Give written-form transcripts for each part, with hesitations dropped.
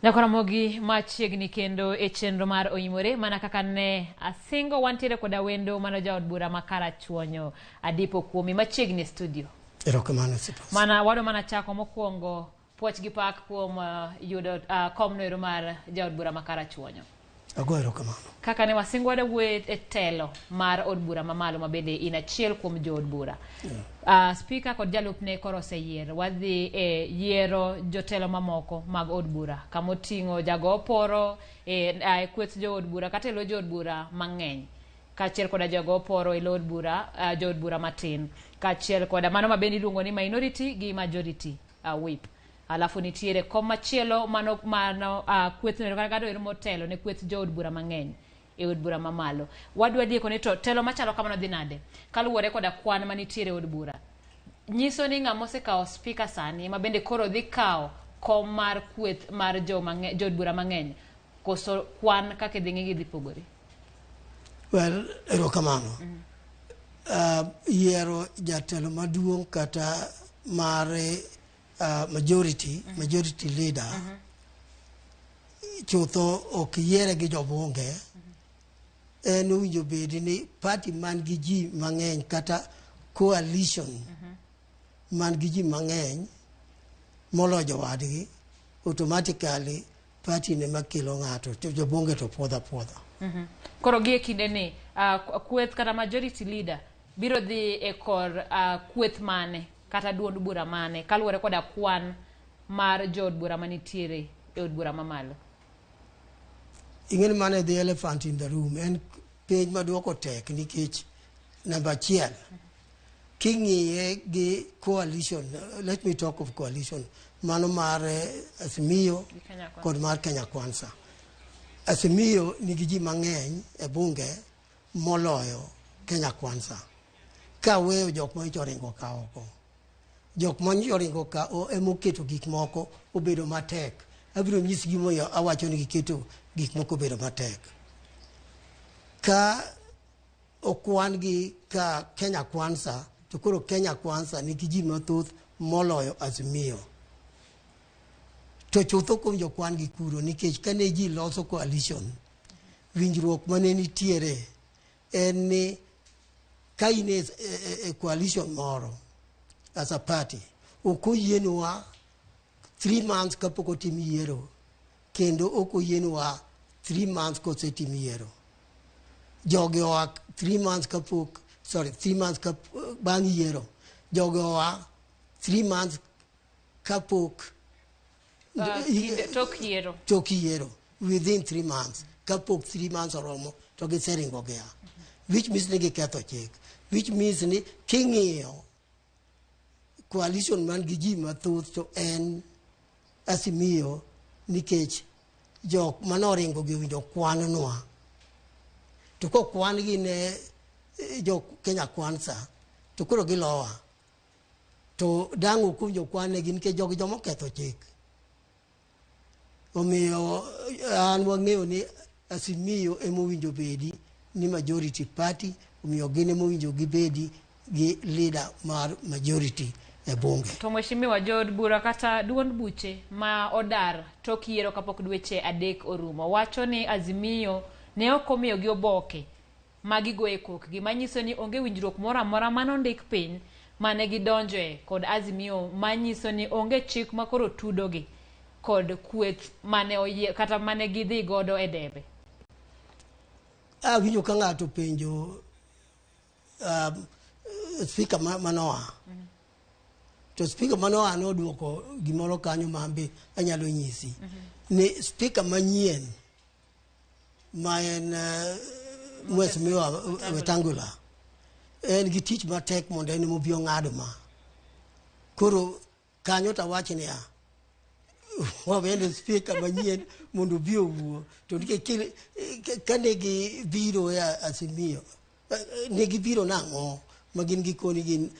Nyakwaramogi machiegni kendo e chenro mar Oimore mana kaka ne asingo wantiere koda wendo mano jaod bura ma Karachuonyo Adipo Kuomi machiegni e studio. Erokamano Sipas. Mana wadwa mana chako mokwongo puoch gi pak kuom yudo komno ero mar jaod bura ma Karachuonyo. Ago erokamano. Kaka ne wasingo wadwa wuoyo e telo mar od bura mamalo ma bende in achiel kuom jood bura. Speaker kod jalupne koro oseyier. Wadhi e yiero jotelo mamoko mag od bura kamoting'o jago oporo e kweth jood bura kata e lo jood bura mang'eny kaachiel koda jago oporo e lo od bura jood bura matin kaachiel koda mano ma bende iluongo ni minority gi majority whip. Alafu nitiere kom machielo mano mano kweth no kata ero motelo ne kweth jood bura mang'eny e od bura mamalo. Wadwa dieko ni to telo machalo kamano dhi nade kaluwore koda kwan manitiere e od bura. Nyiso ni ng'ama osekawo speaker sani ma bende koro dhi kawo kom mar kweth mar jood bura mang'eny koso kwan kaka idhi ng'igi dhi pogore. Well, erokamano. Yiero jatelo maduong' kata mar majority leader chutho ok yiere gi jobunge. En owinjo bed ni party man gi ji mang'eny kata coalition man gi ji mang'eny moloyo jowadgi automatically party ne makelo ng'ato to jobunge to puodho apuodha. Koro gi e kinde ni kweth kata majority leader biro dhi e kor kweth mane kata duond bura mane kaluwore koda kwan mar jood bura manitiere e od bura mamalo. Ing'eni mano e the elephant in the room en penj maduoko tek nikech namba achiel king'iye gi coalition, let me talk of coalition mano mar Azimio Gi Kenya Kwanza. Kod mar Kenya Kwanza. Azimio nigi ji mang'eny e bunge moloyo Kenya Kwanza kaweyo jok manyocha oringo ka oko. Jok manyocha oringo ka emoketo gik moko obedo matek. Abiro nyisi gimomiyo awacho ni giketo gik moko obedo matek. Ka okwan gi ka Kenya Kwanza to koro Kenya Kwanza nigi ji mathoth moloyo Azimio. To chutho kuom jokwan gi kuro nikech kane ji loso coalition, winjruok mane nitiere en ni ka in e coalition moro as a party, ok oyienwa 3 months kapok otim yiero kendo ok oyienwa 3 months kosetim yiero. Jogi oa 3 months kapok, sorry, 3 months bang' yiero. Jogi oa 3 months kapok Tok yiero. Tok yiero within 3 months kapok 3 months oromo to giseringo gia, which means ni giketho chik, which means ni king'iyo coalition man gi ji mathoth to en Azimio nikech jok manoringo gi owinjo kwan nwa to kokwan gi ne jo Kenya Kwanza to koro gilowa to dang' ok owinjo kwan negi nikech jogi joma oketho chik. Omiyo an wang'eyo ni Azimio emowinjo bedi ni majority party, omiyo gin emowinjo gibedi gi leader mar majority e bunge. To mheshimiwa, jood bura kata duond buche ma odar tok yiero kapok dweche 3 orumo wacho ni Azimio ne ok omiyogi oboke ma gigoye kokgi manyiso ni onge winjruok moro amora manondik piny mane gidonjoe kod Azimio manyiso ni onge chik makoro tudogi kod kweth mane oyie kata mane gidhi godo e debe. Awinjo ka ng'ato penjo speaker manoa to speaker manoa noduoko gimoro kanyo mambe anyalo nyisi ni speaker manyien ma en Mheshimiwa Wetangula en gi tich matek mondo en mobi ong'ad ma koro kanyo to awach niya wawene speaker manyien mondo obi owuo to nikech kane gibiro e Azimio ne gibiro nang'o ma gin gikoni gin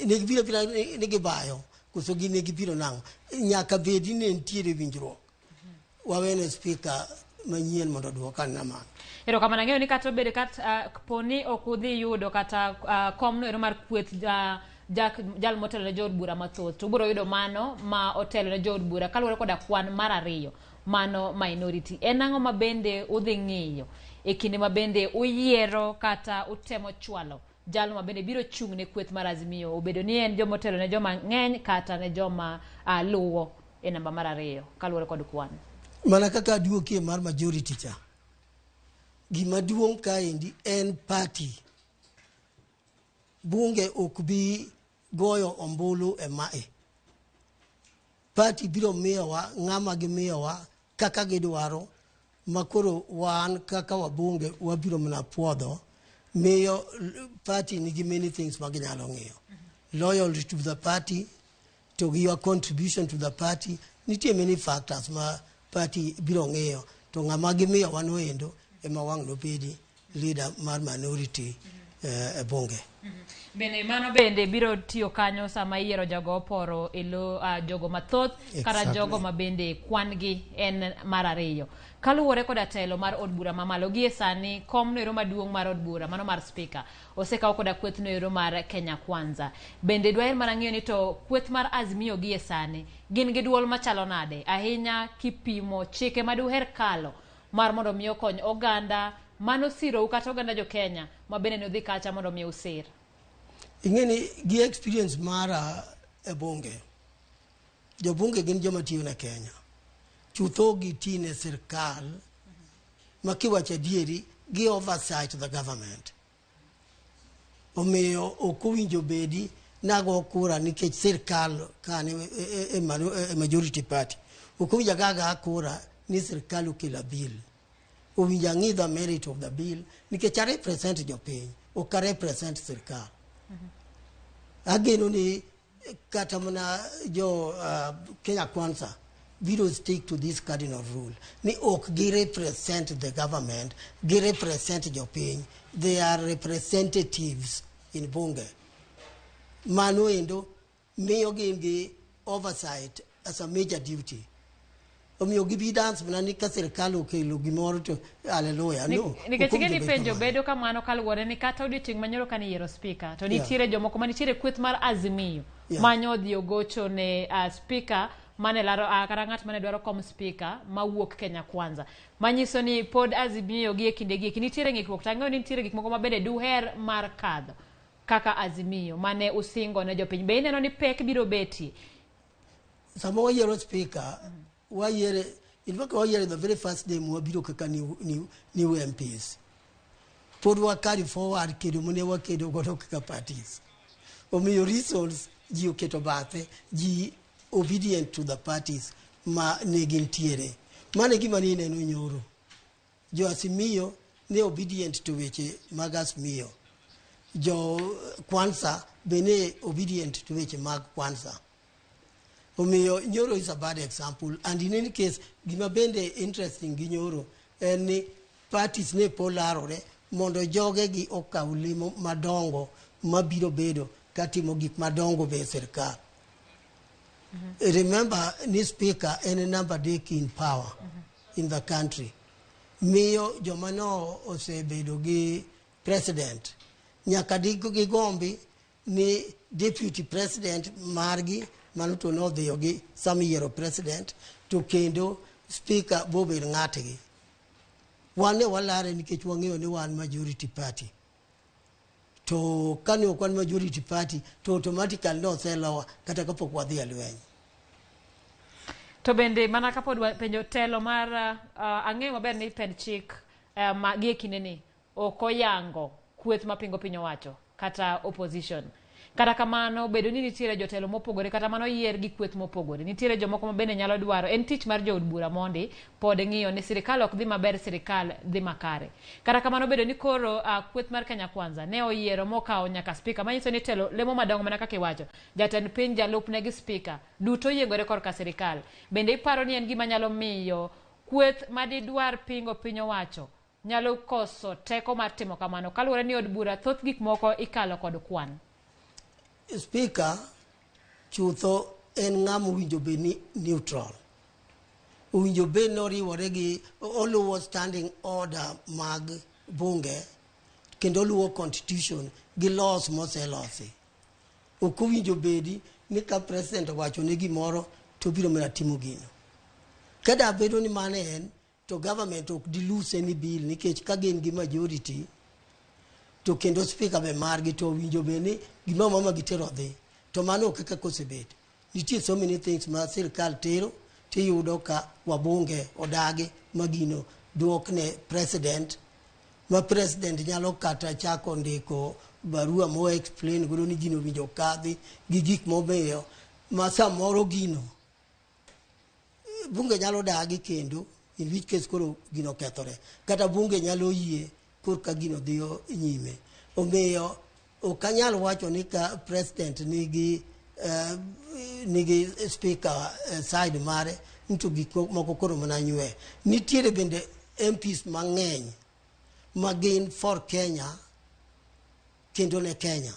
ne gibiro abira ni gibayo koso gin ne gibiro nang'o nyaka bedi ni nitiere winjruok. Wawene speaker manyien mondo oduok anena mano. Erokamano. Ang'eyo ni kata obedo kat poni ok udhi yudo kata komno ero mar kweth. Jal motelo ne jood bura mathoth to ubiro yudo mano ma otelo ne jood bura kaluwore koda kwan mar ariyo, mano minority. En ang'o ma bende udhi ng'iyo e kinde ma bende uyiero kata utemo chwalo jalno ma bende biro chung' ne kweth mar Azimio, obedo ni en joma otelo ne joma ng'eny kata ne joma luwo e namba mar ariyo kaluwore kod kwan? Mana kaka aduokie mar majority cha, gima duong' kaendi en party. Bunge ok bi goyo ombulu e mae. Party biro miyowa ng'ama gimiyowa kaka gidwaro, makoro wan kaka wabunge wabiro mana puodho. Miyo party nigi many things ma ginyalo ng'iyo: loyalty to the party to gi your contribution to the party. Nitie many factors ma party biro ng'iyo, to ng'ama gimiyowa noendo ema wang' nobedi leader mar minority e bunge. Bende mano bende biro tiyo kanyo sama iyiero jago oporo e lo jogo mathoth kata jogo ma bende kwan gi en mar ariyo. Kaluwore koda telo mar od bura mamalo gie sani, kom noero maduong' mar od bura, mano mar speaker, osekaw koda kweth noero mar Kenya Kwanza. Bende dwaher mana ng'eyo ni to kweth mar Azimio gie sani gin gi duol machalo nade ahinya kipimo chike maduher kalo mar mondo mi okony oganda mano sirou kata oganda jo Kenya ma bende nodhi kacha mondo mi usir. Ing'e ni gi experience mara e bunge, jobunge gin joma tiyo ne Kenya chutho, giti ne sirkal ma kiwacho adieri gi oversight the government. Omiyo ok owinjo bedi nago kura nikech sirkal kane e majority party. Ok owinjo agaga kura ni sirkal okelo bill. Owinjo ang'i the merit of the bill nikech a represent jopiny, ok a represent sirkal. Ageno ni kata mana jo Kenya Kwanza biro stick to this cardinal rule ni ok gi represent the government, gi represent jopiny. They are representatives in bunge. Mano endo miyo gin gi oversight as a major duty. Omiyo gibi dance mana ni ka sirkal okelo gimoro to hallelujah, no. Nikech Ok ing'e ni owinjo bed penjo kamano. Bedo kamano kaluwore ni kata odiochieng' manyoro kane iyiero speaker to nitiere jomoko manitiere kweth mar Azimio manyo odhi ogocho ne speaker mane laro kata ng'at mane dwaro kom speaker mawuok Kenya Kwanza, manyiso ni pod Azimio gi e kinde gi eki nitiere ng'ikruok. To ang'eyo ni nitiere gik moko ma bende duher mar kadho kaka Azimio mane usingo ne jopiny. Be ineno ni pek biro betie? Sama wayiero speaker, wayiere, in fact wayiere the very first day mwabiro kaka new MPs, pod wa carry forward kedo mane wakedo godo kaka parties. Omiyo reasons ji oketo bathe, ji obedient to the parties ma ne gintiere. Mano e gima ne ineno nyoro, jo Azimio ne obedient to weche mag Azimio, jo Kwanza be ne obedient to weche mag Kwanza. Omiyo nyoro is a bad example, and in any case gima bende interesting gi nyoro en ni parties ne po larore mondo jogegi okaw lemo madongo mabiro bedo katimo gik madongo be e sirkal. Remember ni speaker en number adek in power in the country. Miyo joma no osebedo gi president nyaka gigombi ni deputy president margi mano to nodhiyo gi sama iyiero president, to kendo speaker bobed ng'atgi. Wan ne walare nikech wang'eyo ni wan majority party, to kane ok wan majority party to automatically noselowa kata kapok wadhi e lweny. To bende mana kapod penjo telo mar ang'eyo maber ni pend chik ma gie kindeni ok oyango kweth mapingo piny owacho kata opposition. Kata kamano, bedo ni nitiere jotelo mopogore kata mano yier gi kweth mopogore, nitiere jomoko ma bende nyalo dwaro. En tich mar jood bura mondi pod ng'iyo ni sirikal ok dhi maber, sirikal dhi makare. Kata kamano, bedo ni koro kweth mar Kenya Kwanza ne oyiero mokawo nyaka spika, manyiso ni telo lemo madongo mana kaka iwacho, jatend piny, jalupne gi spika duto oyiengore korka sirikal. Bende iparo ni en gima nyalo miyo kweth madidwar pingo piny owacho nyalo koso teko mar timo kamano, kaluwore ni od bura thoth gik moko ikalo kod kwan? Speaker chutho en ng'ama owinjo bed ni neutral, owinjo bed ni oriwore gi oluwo standing order mag bunge kendo oluwo constitution gi laws moselosi. Ok owinjo bedi ni ka president owacho ne gimoro to obiro mana timo gino. Ka da bedo ni mano en to government ok di lose any bill nikech ka gin gi majority to kendo speaker be margi to owinjo bed ni gima mama gitero dhi to mano ok kaka osebet. Nitie so many things ma sirkal tero tiyudo ka wabunge odagi ma gino duokne president ma president nyalo kata chako ndiko barua mo explain godo ni gino owinjo kadhi gi gik momiyo ma samoro gino bunge nyalo dagi kendo in which case koro gino okethore kata bunge nyalo yie korka gino dhiyo nyime omiyo ok anyal wacho ni ka president nigi nigi speaker side mare ni to gik moko koro mana nywe nitiere bende MPs mang'eny ma gin for Kenya kendo ne Kenya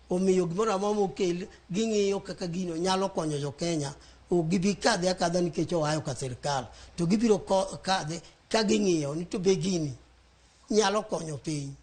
omiyo gimoro amora mokel ging'iyo kaka gino nyalo konyo jo Kenya ok gibi kadhe akadha nikech oayo ka sirkal to gibiro kadhe ka ging'iyo ni to be gini nyalo konyo piny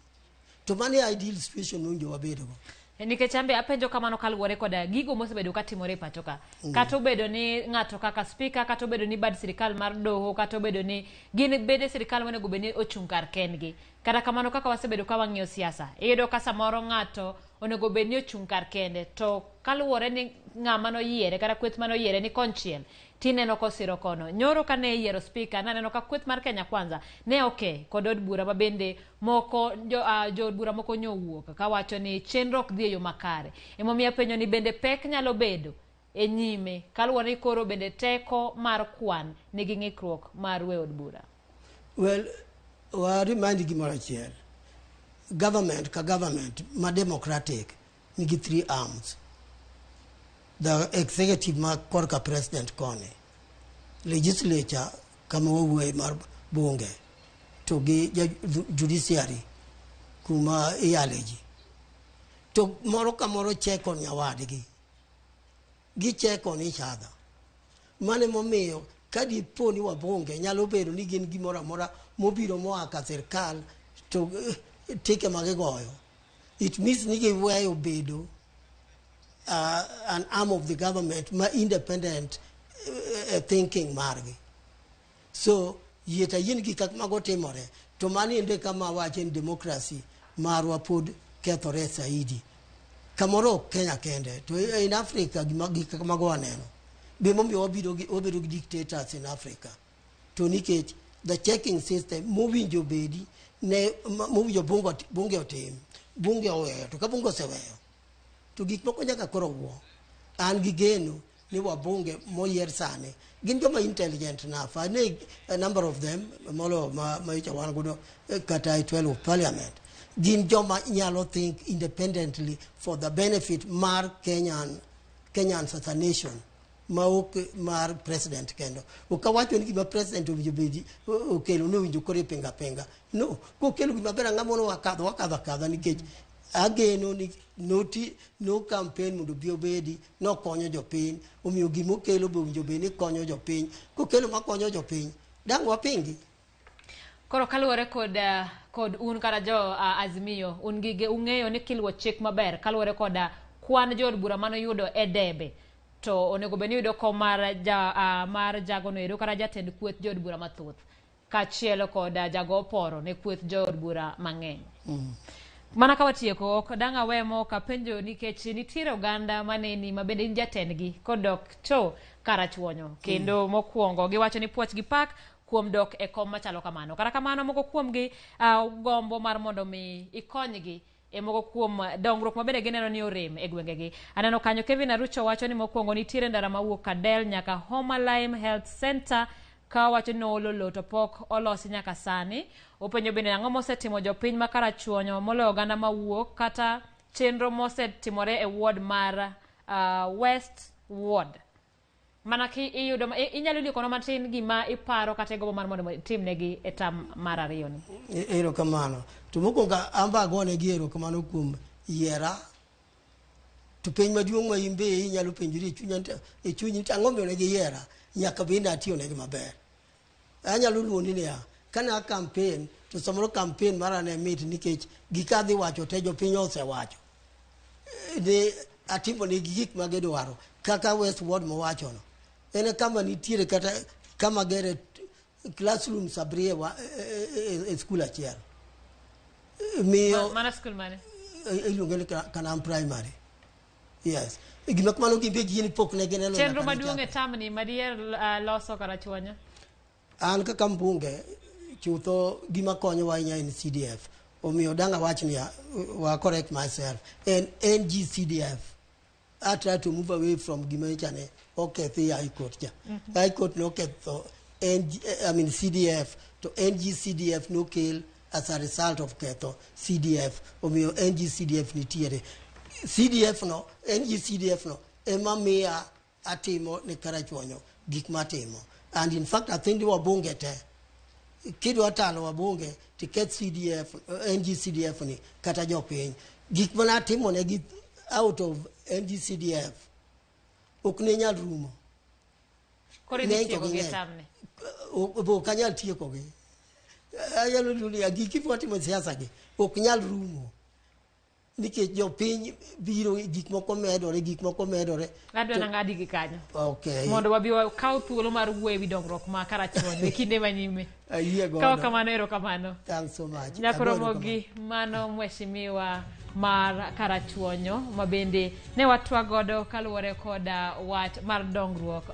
to mano e ideal situation mowinjo wabedgo. Nikech ambe apenjo kamano kaluwore koda gigo mosebedo katimore e pacho ka. Kata obedo ni ng'ato kaka speaker, kata obedo ni bad sirikal mar doho, kata obedo ni gin bede sirikal monego bed ni ochung' kar kendgi. Kata kamano kaka wasebedo ka wang'iyo siasa, iyudo ka samoro ng'ato onego bed ni ochung' kar kende to kaluwore ni ng'ama noyiere kata kweth manoyiere ni konchiel tineno kosiro kono. Nyoro kane iyiero speaker naneno ka kweth mar Kenya Kwanza ne oke kod od bura ma bende moko jo od bura moko nyowuok kawacho ni chenro ok dhi e yo makare. Emomiyo apenjo ni bende pek nyalo bedo e nyime kaluwore ni koro bende teko mar kwan nigi ng'ikruok mar we od bura. Well, wa remind gimoro achiel. Government ka government ma democratic nigi three arms. The executive ma korka president koni, legislature kama wawuoye mar bunge, to gi judiciary kuma iyale ji. To moro ka moro check on nyawadgi. Gi check on each other. Mano emomiyo ka dipo ni wabunge nyalo bedo ni gin gimoro amora mobiro moa ka sirkal to tike ma gigoyo. It means ni giweyo bedo an arm of the government ma independent thinking margi. So yie to ayie ni gik kaka mago timore to mano ende kama wache ni democracy marwa pod kethore saidi. Kamoro ok Kenya kende to in Africa gima gik kaka mago waneno. Be momiyo wabedo gi dictators in Africa. To nikech the checking system mowinjo bedi ne mowinjo bunge otim bunge oweyo to ka bunge oseweyo to gik moko nyaka koro wuo. An gi geno ni wabunge moyier sani gin joma intelligent enough. I know a number of them molo ma icha wan godo kata e 12 parliament. Gin joma nyalo think independently for the benefit mar Kenyans as a nation ma ok mar president kendo. Ok awacho ni gima president owinjo bedi okelo ni owinjo koro ipinga pinga. No, kokelo gima ber ang'ama mono wakadho wakadho akadha nikech ageno ni noti no campaign mondo obi obedi nokonyo jopiny omiyo gimokelo be owinjo bed ni konyo jopiny kokelo makonyo jopiny dang' wapingi. Koro kaluwore kod un kata jo Azimio un gi ung'eyo ni kiluwo chik maber kaluwore kod kwan jood bura manoyudo e debe to onego bed ni yudo kom mar jagono ero kata jatend kweth jood bura mathoth kaachiel kod jago oporo ne kweth jood bura mang'eny. Mana ka watieko ok dang' awe mok apenjo nikech nitiere oganda maneni ma bende in jatendgi kodok to karachuonyo kendo mokwongo giwacho ni puoch gi pak kuom dok e kom machalo kamano. Kata kamano moko kuomgi gombo mar mondo mi ikonygi e moko kuom dongruok mabende gineno ni orem e gwengegi. Aneno kanyo Kevin Arucho wacho ni mokwongo nitiere ndara mawuok Kadel nyaka Homa Lime Health Center ka wacho ni noolo lowo to pok olosi nyaka sani. Openjo bende ang'o mosetimo jopiny ma Karachuonyo moloyo oganda mawuok kata chenro mosetimore e ward mar West Ward. Mana ki iyudo inyalo liekonwa matin gima iparo kata igombo mar mondo itimnegi e tam mar ariyo ni. Erokamano. To mokwongo an be agonegi erokamano kuom yiera. To penj maduong' ma in be inyalo penjori e chunyi to ang'o momiyo ne giyiera? Nyaka bed ni atiyo negi maber. Anyalo luoni niya, kane a campaign to samoro campaign mara ne mit nikech gika adhi wacho te jopiny osewacho. Ni Atimo negi gik ma gidwaro kaka West Ward mowachono. En e kama nitiere kata kama gere classrooms abiriyo wa- e, e, e, e skul achiel. Miyo Mana skul mane? Iluonge ni Kanam Primary. Yes. Gima kamano gin be gin pok ne gineno Chenro nyaka ne maduong' e chakre. tamni madier loso Karachuonyo. An kaka mbunge chutho gima konyowa ahinya en CDF. Omiyo dang' awach niya, wa correct myself, en NGCDF. I try to move away from gima nyocha ne okethi e High Court cha. High Court noketho NG, I mean CDF to NGCDF nokel as a result of ketho CDF. Omiyo NGCDF nitiere. CDF no, NGCDF no ema miya atimo ne Karachuonyo gik matimo. And in fact I think wabunge te kidwa talo wabunge tiketh CDF, NGCDF ni kata jopiny gik mana atimo negi out of NGCDF ok ne nyal rumo. Koro idhi Ng'eny to tieko gi ging'eny. tamni. Be ok anyal tiekogi. Anyalo luongo giki mwatimo e siasa gi ok nyal rumo nikech jopiny biro gik moko medore gik moko medore. Adwa nang'adi gi kanyo. Okay. Mondo wabi wakaw thuolo mar wuoyo ewi dongruok ma Karachuonyo e kinde manyime. Ayie godo. Kaw kamano erokamano. Thanks so much. Nyakoromogi mano mheshimiwa mar Karachuonyo ma bende ne watwa godo kaluwore koda wach mar dongruok.